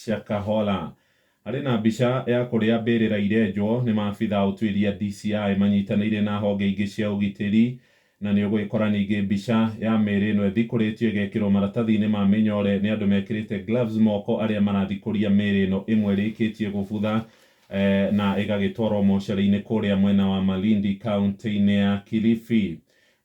Shakahola. Harĩ na mbica ya kũrĩa mbĩrĩra irenjwo nĩ maabitha a ũtuĩria DCI manyitanĩire na honge ingĩ cia ũgitĩri, na nĩ ũgũgĩkora ningĩ mbica ya mĩĩrĩ ĩno ĩthikũrĩtio ĩgekĩrwo maratathi-inĩ ma mĩnyore nĩ andũ mekĩrĩte gloves moko arĩa marathikũria mĩĩrĩ ĩno ĩmwe ĩrĩkĩtie gũbutha na ĩgagĩtwarwo mocarĩ-inĩ kũrĩa mwena wa Malindi kaunti-inĩ ya Kilifi.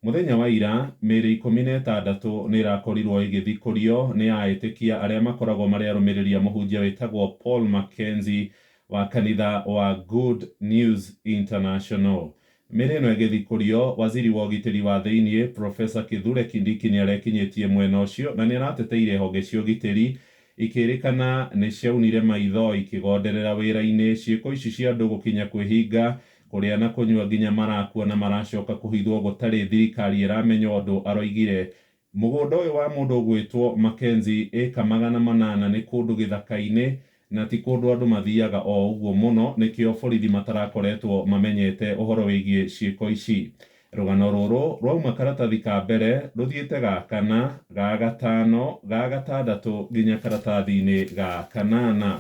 Mũthenya wa ira, mĩĩrĩ 16 nĩ ĩrakorirwo ĩgĩthikũrio nĩ aĩtĩkia arĩa makoragwo marĩ arũmĩrĩri a mũhunjia wĩtagwo Paul Mackenzie wa kanitha wa Good News International. Mĩĩrĩ ĩno ĩgĩthikũrio, waziri wa ũgitĩri wa thĩinĩ Professor Kithure Kindiki nĩ arekinyĩtie mwena ũcio na nĩ arateteire honge cia ũgitĩri ikĩrĩkana nĩ ciaunire maitho ikĩgonderera wĩra-inĩ. Ciĩko ici cia andũ gũkinya kwĩhinga kũrĩa na kũnyua nginya marakua na maracoka kũhithwo gũtarĩ thirikari ĩramenya ũndũ, aroigire. Mũgũnda ũyũ wa mũndũ ũgwĩtwo Mackenzie ĩka 800 nĩ kũndũ gĩthaka-inĩ na ti kũndũ andũ mathiaga o ũguo mũno, nĩkĩo borithi matarakoretwo mamenyete ũhoro wĩgiĩ ciĩko ici. Rũgano rũrũ rwauma karatathi ka mbere rũthiĩte ga kana, ga gatano, ga gatandatũ nginya karatathi-inĩ ga kanana.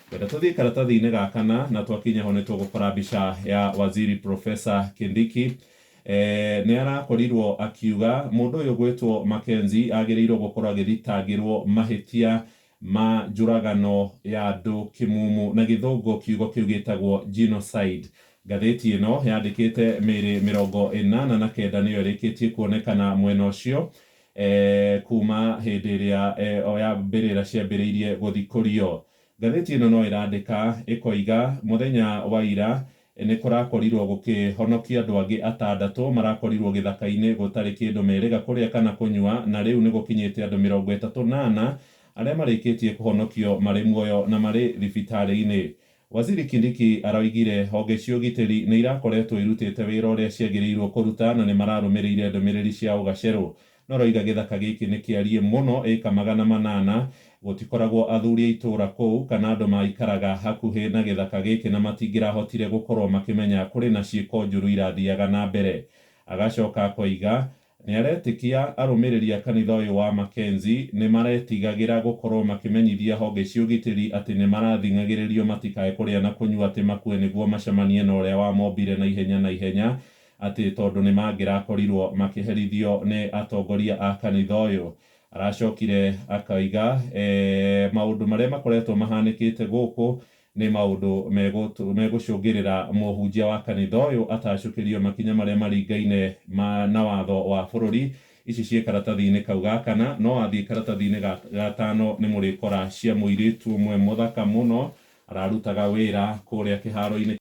Ngwenda tũthiĩ karatathi-inĩ ga kana na twakinya ho nĩ tũgũkora mbica ya waziri Professor Kindiki. Nĩ arakorirwo akiuga mũndũ ũyũ ũgwĩtwo Mackenzie agĩrĩirwo gũkorwo agĩthitangĩrwo mahĩtia ma njũragano ya andũ kĩmumu, na gĩthũngũ kiugo kĩu gĩtagwo genocide. Ngathĩti ĩno yandĩkĩte mĩĩrĩ 89 nĩyo ĩrĩkĩtie kuonekana mwena ũcio kuma hĩndĩ ĩrĩa ya mbĩrĩra ciambĩrĩirie gũthikũrio. Ngathĩti ĩno no ĩrandĩka ĩkoiga mũthenya wa ira nĩ kũrakorirwo gũkĩhonokia andũ angĩ atandatũ marakorirwo gĩthaka-inĩ gũtarĩ kĩndũ merĩga kũrĩa kana kũnyua, na rĩu nĩ gũkinyĩte andũ 34 arĩa marĩkĩtie kũhonokio marĩ muoyo na marĩ thibitarĩ-inĩ. Waziri Kindiki aroigire honge cia ũgitĩri nĩ irakoretwo irutĩte wĩra ũrĩa ciagĩrĩirwo kũruta na nĩ mararũmĩrĩire ndũmĩrĩri cia ũgacerũ. No aroiga gĩthaka gĩkĩ nĩ kĩariĩ mũno ĩka 800, gũtikoragwo athuri a itũũra kũu kana andũ maikaraga hakuhĩ na gĩthaka gĩkĩ na matingĩrahotire gũkorwo makĩmenya kũrĩ na ciĩko njũru irathiaga na mbere. Agacoka akoiga nĩ aretĩkia arũmĩrĩri a kanitha ũyũ wa Mackenzie nĩ maretigagĩra gũkorwo makĩmenyithia honge cia ũgitĩri atĩ nĩ marathing'agĩrĩrio matikae kũrĩa na kũnyua atĩ makue nĩguo macemanie na ũrĩa wamombire na ihenya na ihenya, atĩ tondũ nĩ mangĩrakorirwo makĩherithio nĩ atongoria a kanitha ũyũ. Aracokire akaiga maũndũ marĩa makoretwo mahanĩkĩte gũkũ nĩ maũndũ megũcũngĩrĩra mũhunjia wa kanitha ũyũ atacũkĩrio makinya marĩa maringaine na watho wa bũrũri. Ici ciĩ karatathi-inĩ kau ga kana, no wathiĩ karatathi-inĩ ga gatano nĩ mũrĩkora cia mũirĩtu ũmwe mũthaka mũno ararutaga wĩra kũrĩa kĩharo-inĩ.